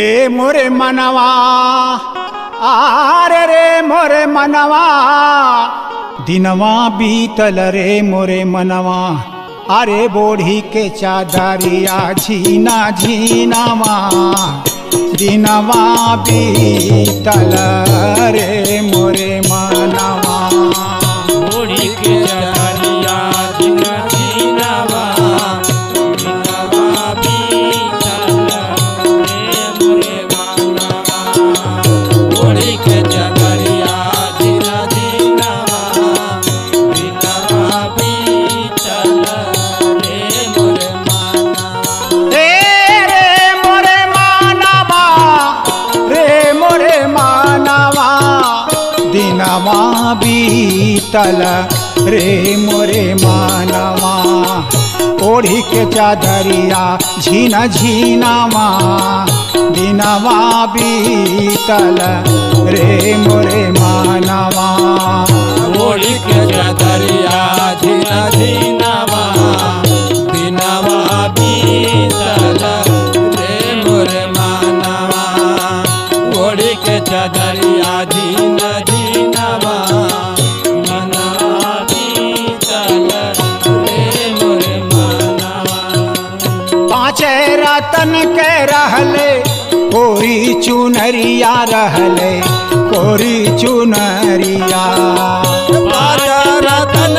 रे मोरे मनवा, आरे रे मोरे मनवा, दिनवा बीतल रे मोरे मनवा। अरे बोढ़ी के चादरिया झीना झीनावा, दिनवा बीतल रे मोरे मनवा। बोढ़ी के चादरिया झीना झीनावा, दिनवा बीतल रे मोरे मनवा। बोढ़ी के चादरिया झीना झीनावा, दिनवा बीतल रे मोरे मनवा। रे रे मोरे मानवा, रे मोरे मानवा, दिनवा बीतल रे मोरे मानवा। ओढ़ी के चादरिया झीना झीनावा, दिनवा बीतल रे मोरे मानवा। ओढ़ी के चादरिया झीना झीनावा, दिनवा बीतल रे मोरे मानवा। ओढ़ी के चादरिया झीना झीनावा, दिनवा बीतल रे मोरे मानवा। पाँचे रतन के रहले कोरी चुनरिया, रहले कोरी चुनरिया। पाँच रतन